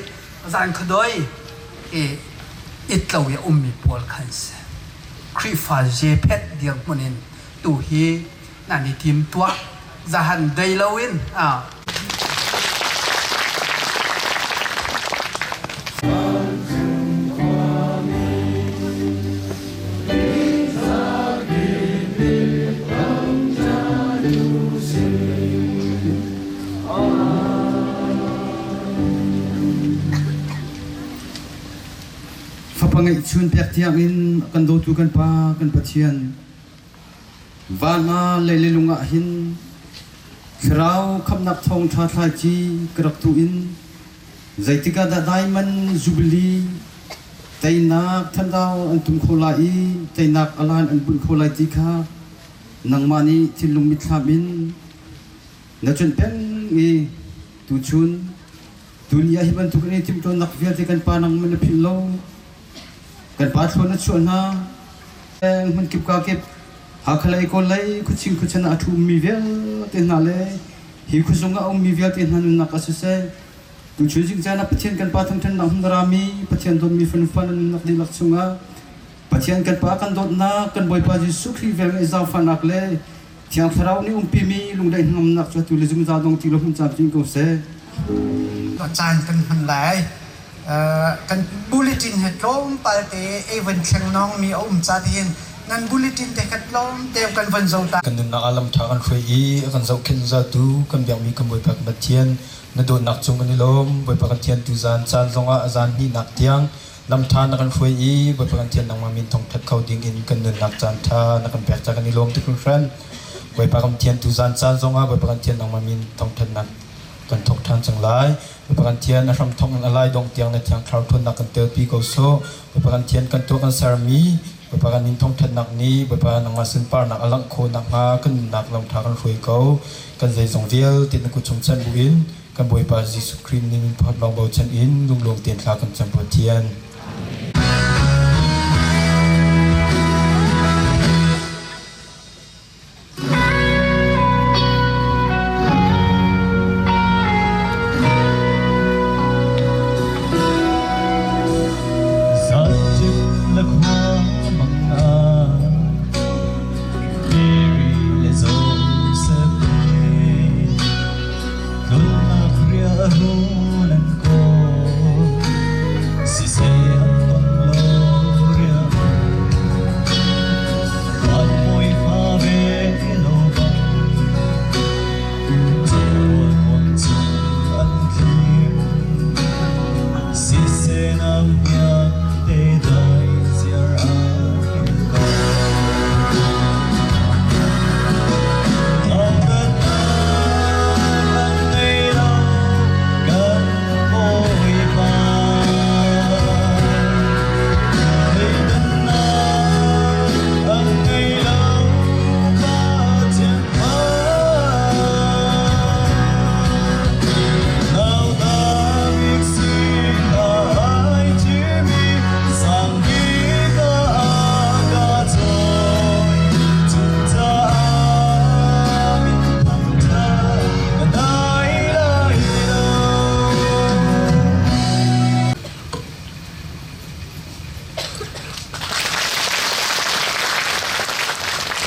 zan khuadoi i itlo i a ummi pawl kha an si. Khrihfa Jephet dirhmun in tu hi nan i timtuah zahan dei loin Fapa ngeihchun pek tiangin a kan dawtu kan Pa kan Pathian van ah lei le lung ah hin thlarau khamhnak thawngṭha thlaici ka rak tuh in zeitik ah dah diamond jubilee teinak thandau an tum kho lai i teinak alan an bunh kho lai ti kha nangmah nih thinlung mitthlam in na cuanh peng i tuchun Tuni ah hi bantuk in i timhtuahnak vialte kan pa nangmah na philh lo. Kan pa thlua na chuah hna. Hmun kip ka kip Hakha lei Kawl lei khuaching khuachan ah a ṭhu ummi vialte hna le hi khuazung ah a ummi vialte hna nunnak ah siseh tuchun zingcaan ah Pathian kan Pa thangṭhatnak hmun rami Pathian dawtmi fanu na nunnak dihlak chungah Pathian kan Pa kan dawtnak kan Bawipa Jesuh Khrih velngeih zaangfahnak le Thiang Thlarau nih umpimi lungdaih hnangamnak cu atu le zungzal dong ti lo hmun camcin ko seh. Caan kan hman lai. Kan bulletin he tlawmpal te ei van thleng nong mi a um ca te hin nan bulletin te kha tlawm te kan van zo ta. Kan nunnak ah lam ṭha kan hruai i a kan zohkhenh zungzaltu kan biakmi kan Bawipa kan Pathian na dawtnak cung kan i lawm. Bawipa kan Pathian tuzaan caan zongah a zaan hnihnak tiang lamṭha na kan hruai i Bawipa kan Pathian nangmah min thawngṭhat kho ding in kan nunnak caan ṭha na kan pek ca kan i lawm tuk hringhran. Bawipa kan Pathian tuzaan caan zongah Bawipa kan Pathian nangmah min thawngṭhatnak kan thawk ṭhan cang lai. Bawipa kan Pathian a hramthawk in a lai dongh tiang na thiang thlarau ṭhawnnak kan telpi ko sawh. Bawipa kan Pathian kan tuah kan sermi Bawipa kan min thawngṭhatnak nih Bawipa nangmah sunparnak a langh khawh nakhnga kan nunnak lamṭha kan hruai ko. Kan zeizong vialte na kut chung chanh buin Kan Bawipa Jesuh Khrih nih min pakhat lawng bochan in lunglawm tein thla kan cam Pathian.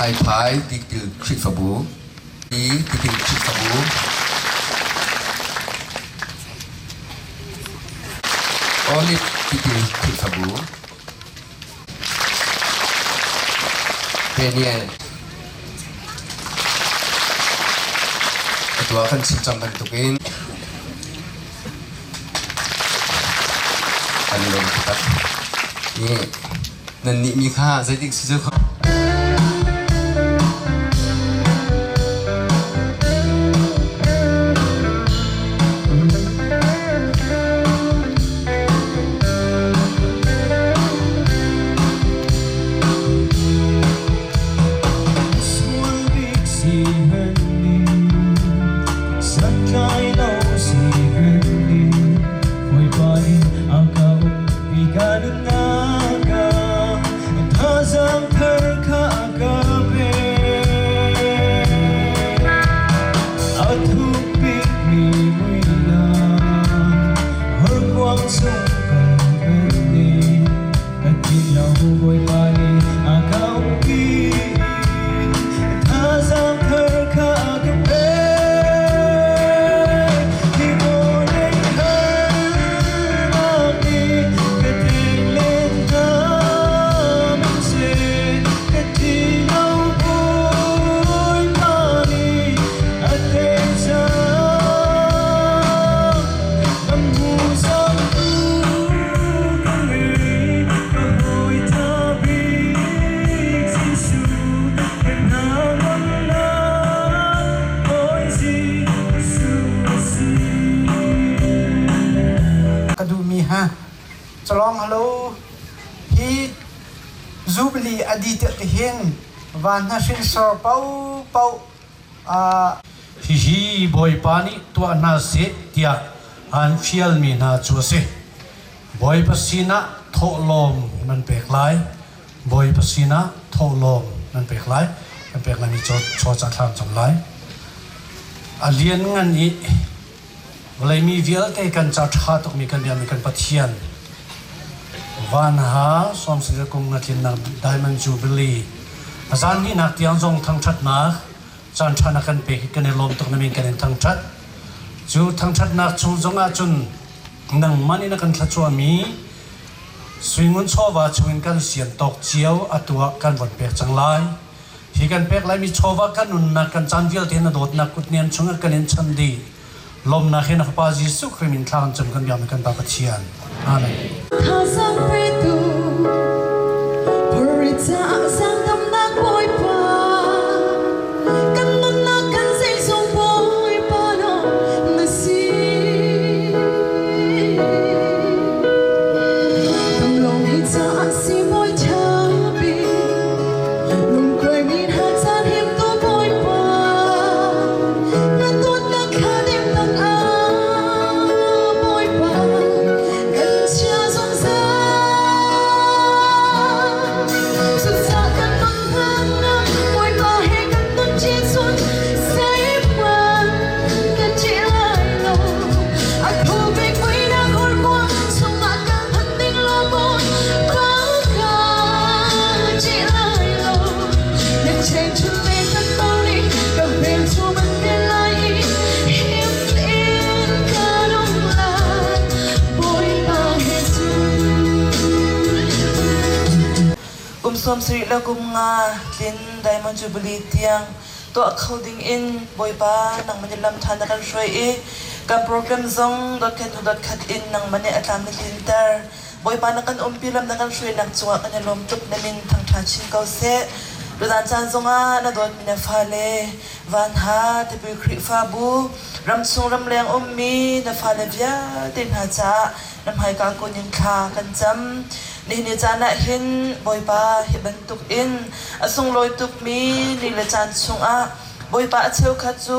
Phaiphai Tipil Khrihfabu Tipil Khrihfabu. Olive Tipil Khrihfabu. Daniel. Atu ah kan chim cang bantukin kan lawm taktak. Ni nan nih mi kha zeitik si cu Ka duhmi ha calong halo hi Jubilee a di tiah tihin van hna hrinsor paohpaoh Hihi Bawipa nih tuah hna seh tiah aan fialmi hna cu a si. Bawipa sinah thawhlawm nan pek lai. Bawipa sinah thawhlawm nan pek lai. Kan pek laimi chaw ca thla an cam lai. A lianngan i vawleimi vialte kan ca ṭha tukmi kan biakmi kan Pathian van ha sawmsarih kum nga tlinnak Diamond Jubilee a zan hnihnak tiang zong thangṭhatnak caan ṭha na kan pek i kan i lawm tuk na min kan in thangṭhat. Cu thangṭhatnak chung zongah cun nangmah nih na kan thluachuahmi suingun chawva chungin kan sian tawk cio atu ah kan von pek cang lai. Hi kan pek laimi chawva kan nunnak kan caan vialte na dawtnak kutniam chungah kan in chan dih. Lawmnak he na Fapa Jesuh Khrih min thla kan cam kan biakmi kan Pa Pathian. Amen. Thazang petu Purita zaangdamnak Bawipa kan nunnak kan zeizong Bawipa lawng na si. Damlomi caah siibawi ṭha bik lungkuaimi hna caan himtu Bawipa na dawtnak kha nemnak ah Bawipa kan chia zungzal. Cucaah kan nun Bawipa he kan nun ṭi cun zeihmanh kan ṭih lai lo. A phu bik muihnak horkuang chungah kan phanh ding law Bawipa ka ṭih lai lo. Na ṭhengṭhu le ka tawni ka hmelchum an pe lai i him tein kan um lai. Bawipa he cun. Kum 70 le kum nga tlin Diamond Jubilee tiang tuah kho ding in Bawipa nangmah nih lam ṭha na kan hruai i kan program zong dot khat hnu dot khat in nangmah nih a tlam na tlinter. Bawipa na kan umpi lam na kan hruainak cungah kan i lawm tuk na min thangṭha chin ko seh. Tuzaan caan zongah na dawtmi na fale van ha tipil Khrihfabu ramchung ramleng ummi na fale vialte hna caah na hmaika kun in thla kan cam. Nihin ni caan ah hin Bawipa hi bantuk in a sunglawi tukmi ni le caan chungah Bawipa a cheukhat cu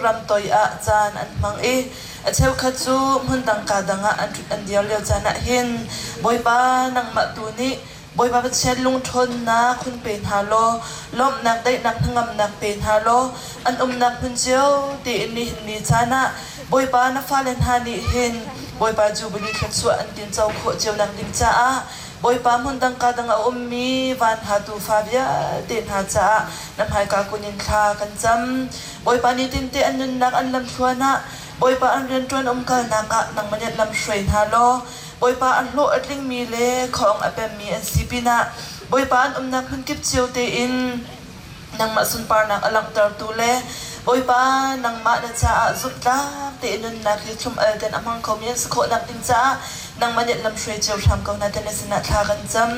ram toi ah caan an hmang i a cheukhat cu hmun dang ka dang ah an ṭhut an dir lio caan ah hin Bawipa nangmah tu nih Bawipa Pathian lungṭhawnnak hun pe hna law lawmhnak daihnak hnangamnak pe hna law an umnak hmun cio tein nihin ni caan ah Bawipa na fale hna nih hin Bawipa Jubilee thluachuah an tinco khawh cio nak ding caah Bawipa hmun dang ka dang a ummi van hna tuufa vialte hna caah na hmaika kun in thla kan cam. Bawipa nitinte an nunnak an lamthluan ah Bawipa an rianṭuan umkalnak ah nangmah nih lam hruai hna law. Bawipa a hlawh a tlingmi le khuaawng a pemmi an si pinah Bawipa an umnak hmunkip cio tein nangmah sunparnak a langhtertu le Bawipa nangmah na caah zumhtlak tein nunnak hi thlum-al ten a hmang khomi an si khawhnak ding caah nangmah nih lamhruai cio hram ko hna ti na sinah thla kan cam.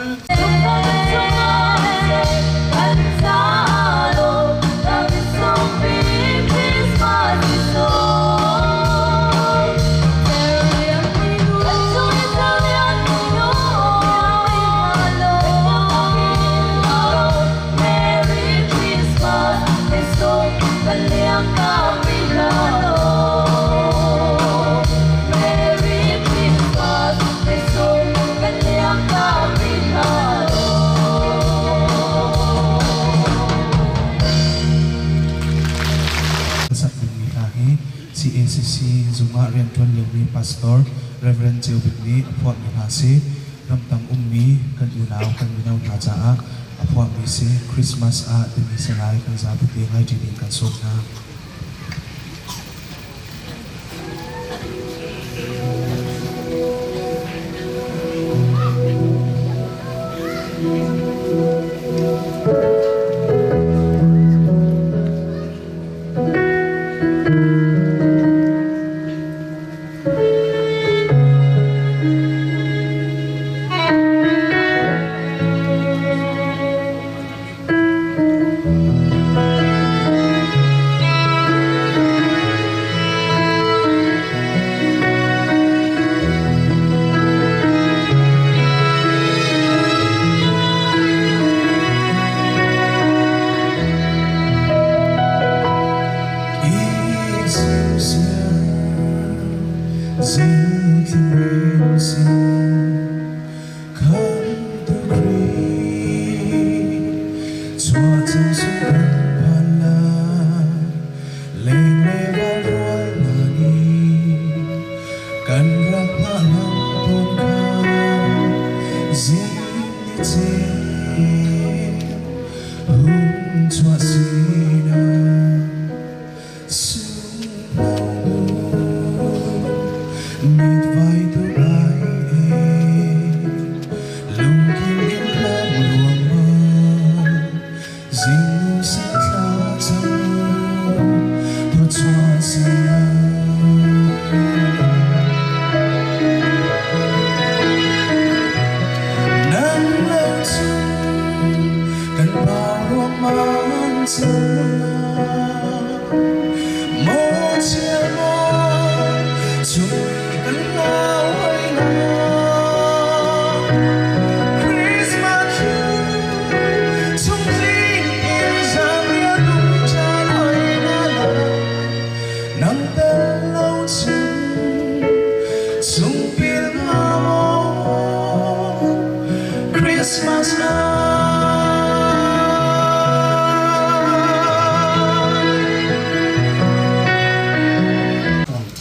Sak dingmi hla hi CACC zung ah rianṭuan liomi Pastor Rev. Ceu Bik nih a phuahmi hla a si. Ramtang ummi kan unau kan mino hna caah a phuahmi si. Christmas ah timi salai kan zapi te ngai ding kan sawm hna.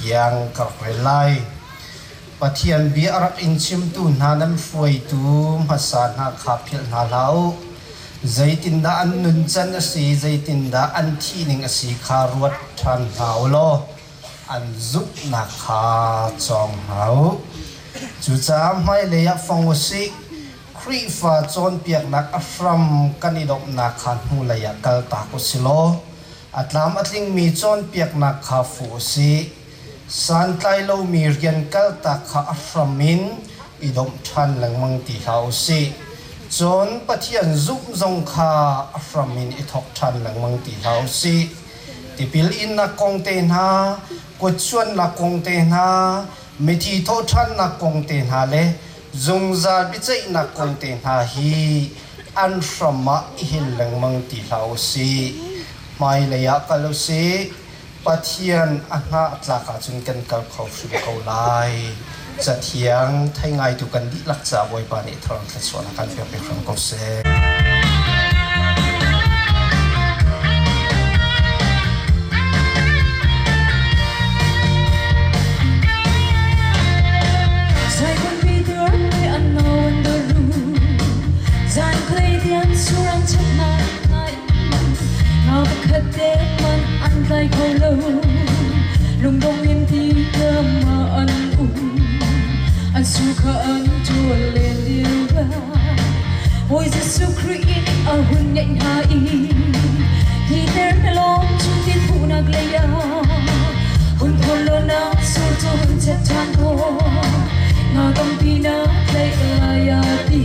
Tiang ka rak rel lai. Pathian bia a rak in chimtu hna nan hruaitu hmasa hna kha philh hna hlah u. Zeitindah an nuncan a si, zeitindah an thihning a si kha ruat ṭhan hna u law an zumhnak kha cawng hna u. Cucaah hmailei ah fong u sih, Khrihfa cawnpiaknak a hram kan i domhnak kha hnulei ah kaltak u si law a tlam a tlingmi cawnpiaknak kha fuh u sih. Santlai lomi rian kaltak kha a hram in i domh ṭhan lengmang ti hlah u sih. Cun Pathian zumh zong kha a hram in i thawk ṭhan lengmang ti hlah u sih. Tipil innak kong te hna, kutchuannak kong te hna, mithi thawhṭhannak kong te hna le zungzal biaceihnak kong te hna hi an hram ah i hel lengmang ti hlah u sih. Hmailei ah kal u sih. Pathian a hngahtlak ahcun kan kal kho hrim ko lai. Cathiang thei ngaitu kan dihlak caah Bawipa nih thawng thluachuahnak kan pek pek hram ko seh. An tlai kho lo lungdong in ti ma an um an su kha. Bawi Jesuh Khrih in a hun ngeih hna i titer na lawm cu ti thuhnak lei ah hun thawn law na sur cu hun chet ṭhan ko nga tampi na tlaih lai a ti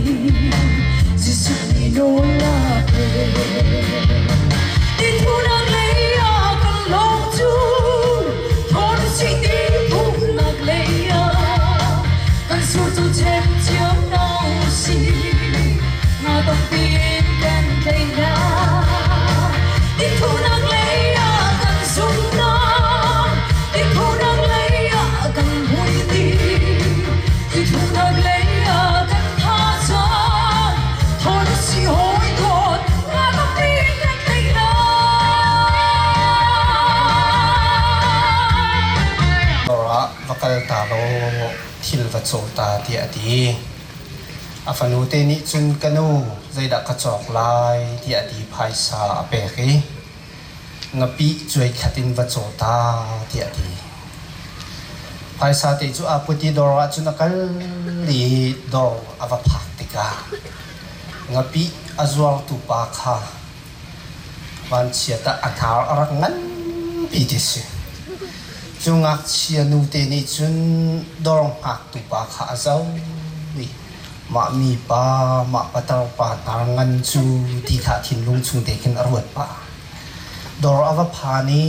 Jesuh nih nawl a pek. Ti thuhnak lei ah kan lawng cu thawn sih ti thuhnak lei ah kan sur cu chet cio hna usih nga tampi in kan tlaih hna. Ti thuhnak lei ah kan zumhnak, ti thuhnak lei ah kan hmuitinh, ti thuhnak lei ah kan thazaang, thawn usih hawi dawt, nga tampi in kan tlaih hna. Dawr ah va kal ta law thil va caw ta tiah a ti. A fanute nih cun ka nu zeidah ka cawk lai tiah a ti phaisa a pek i ngapih cuai khat in va caw ta tiah a ti. Phaisa te cu aa put i dawr ah cun a kal i dawr a va phak tikah ngapih a zuartu pa kha vanchiat ah a hnar a rak nganpi ti si. Cu ngakchia nute nih cun dawr hngaktu pa kha a zoh i mah mipa, mah patar pa hnar ngan cu ti kha a thinlung chung te khin a ruat pah. Dawr a va phan i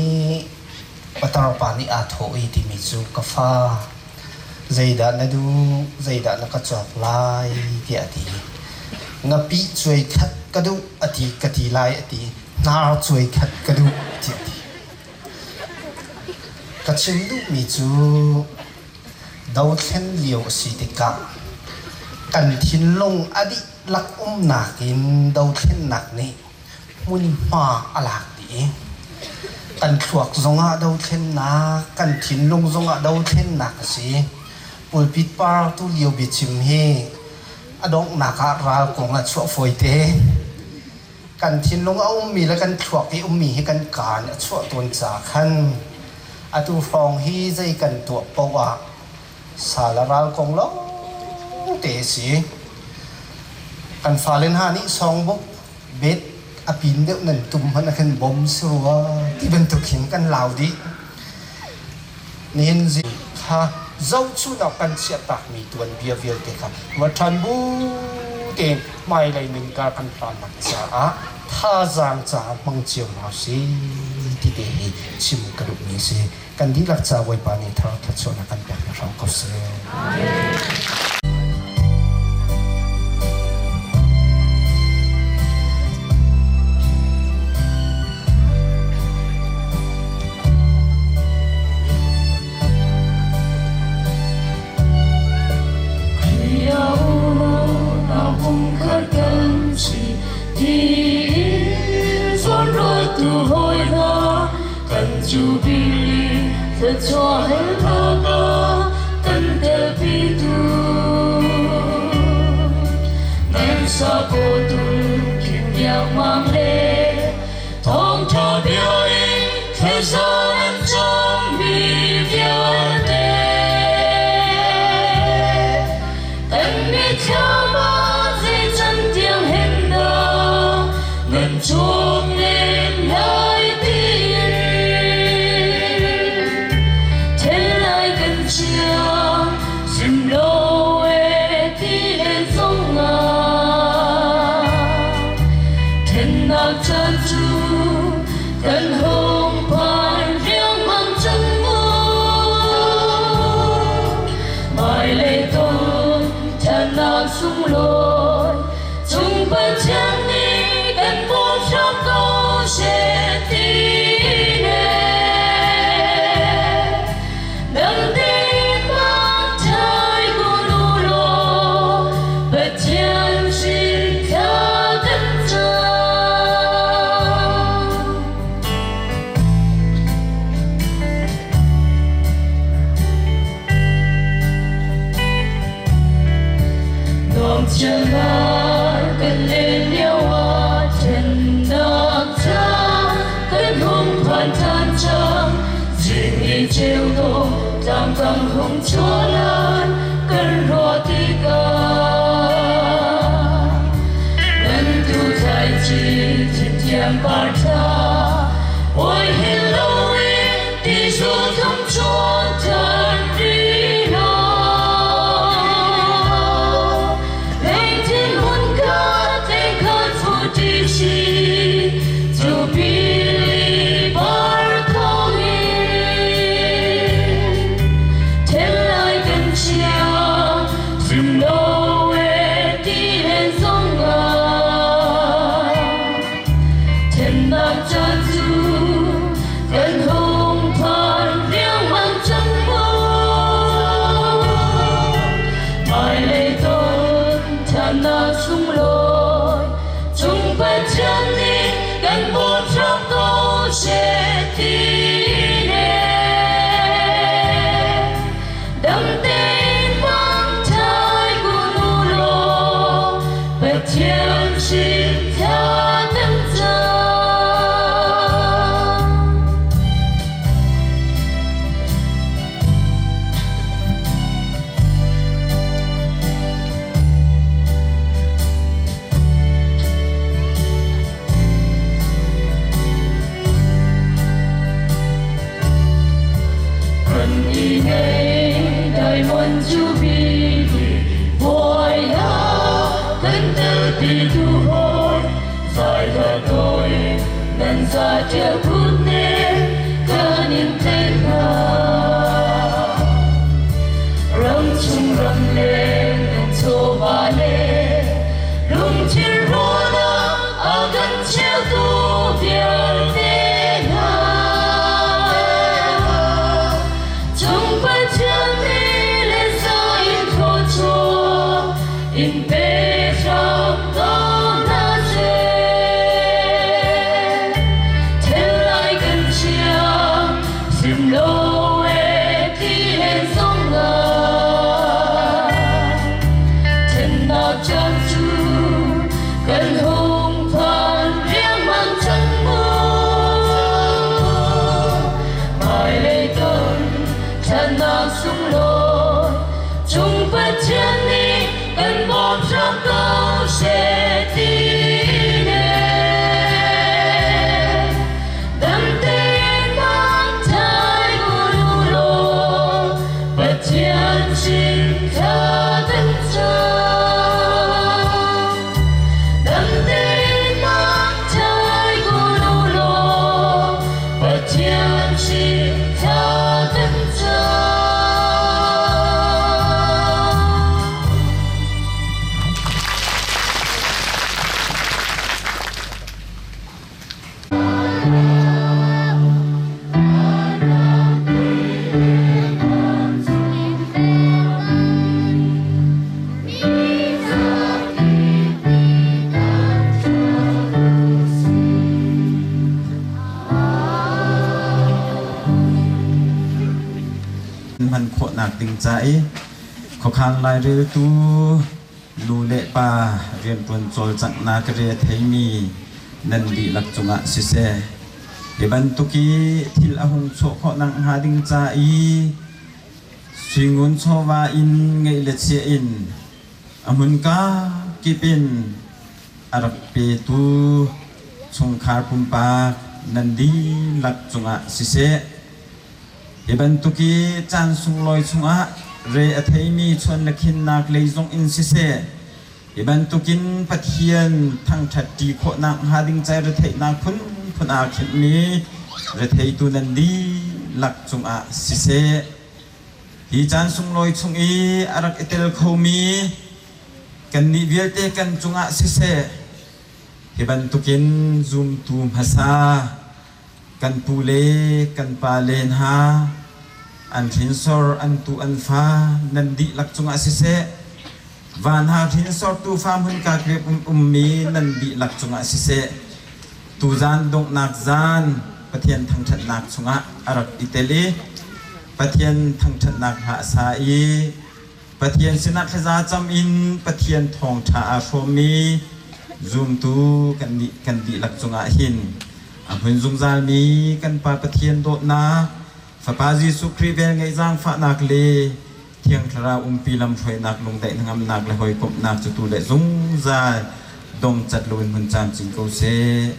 patar pa nih aa thawh i timi cu ka fa zeidah na duh, zeidah na ka cawk lai tiah a ti. Ngapih cuai khat ka duh a ti ka ti lai a ti. Hnar cuai khat ka duh tiah a ti. Ka chim duhmi cu dothlen lio a si tikah kan thinlung a dihlak umnak in dothlennak nih hmunhma a lak dih i kan thluak zongah dothlennak, kan thinlung zongah dothlennak a si. Pulpit par tu lio biachim hi a donghnak ah ral kong a chuah fawite. Kan thinlung a ummi le kan thluak i ummi hi kan kaan a chuah tawn ca khan atu hrawng hi zei kan tuah paoh ah sal a ral kong lawng te a si. Kan fale hna nih songbook bet a pin deuh nan tum hmanh ah khin bom si rua ti bantuk hin kan lau dih. Nihin zing kha zohchunhawk kan chiahtakmi tuanbia vialte kha va ṭhan bu tein hmailei ninkar kan hlannak caah thazaang caah hmang cio hna usih ti te hi chim ka duhmi a si. Kan dihlak ca Bawipa nih thar thluachuahnak kan pek hna hram ko seh. Thlannak sunglawi cung Pathian nih kan bawm hram ko seh ti ne. Dam tein hmang thai kun u law Pathian sin thla kan cam. Kan i ngei Diamond Jubilee Bawinak kan telpi tu hawi zai hla tawi nan za ṭial phun ne kan in theih hna. Ramchung ramleng nan chawva le lungthin ruahnak a kan cheutu vialte hna. Cung Pathian nih le za in thluachuah in pe hram ko hna seh. Thel lai kan thiam sim lo e ti len zong ah thennak caan cu kan hung phan riangmang cang mu. Hmailei kan thlannak sunglawi cung Pathian nih kan bawm hram ko seh ti ne. Dam tein hmang thai kun u law Pathian sin thla kan cam. Dam tein hmang thai kun u law Pathian sin thla kan cam. Hman khawhnak ding ca i khuakhan laireltu nu le pa rianṭuan cawlcanghnak re a theimi nan dihlak cungah siseh, hi bantuk i thil a hung chuah khawh nakhnga ding ca i suingun chawva in ngeih le chiah in a hmunka kip in a rak petu chungkhar pumpak nan dihlak cungah siseh, hi bantuk i caan sunglawi chungah re a theimi chuan le khinnak lei zong in siseh, hi bantukin Pathian thangṭhat ṭi khawhnak hnga ding ca retheihnak phunphun aa khenhmi retheitu nan dihlak cungah siseh, hi caan sunglawi chung i a rak i tel khomi kannih vialte kan cungah siseh, hi bantukin zumtu hmasa kan pu le kan pa le hna an hrinsor an tu an fa nan dihlak cungah siseh, van ha hrinsor tufa hmunka krep ummi nan dihlak cungah siseh, tuzan donghnak zan Pathian thangṭhatnak chungah a rak i tel i Pathian thangṭhatnak hla a sa i Pathian sinah thlaza cam in Pathian thawngṭha aa hrawmmi zumtu kan dihlak cungah hin a hmun zungzalmi kan Pa Pathian dawtnak, Fapa Jesuh Khrih velngeih zaangfahnak le Thiang Thlarau umpi lamhruainak, lungdaih hnangamnak le hawikomhnak cu tu le zungzal dongcat loin hmun camcin ko seh.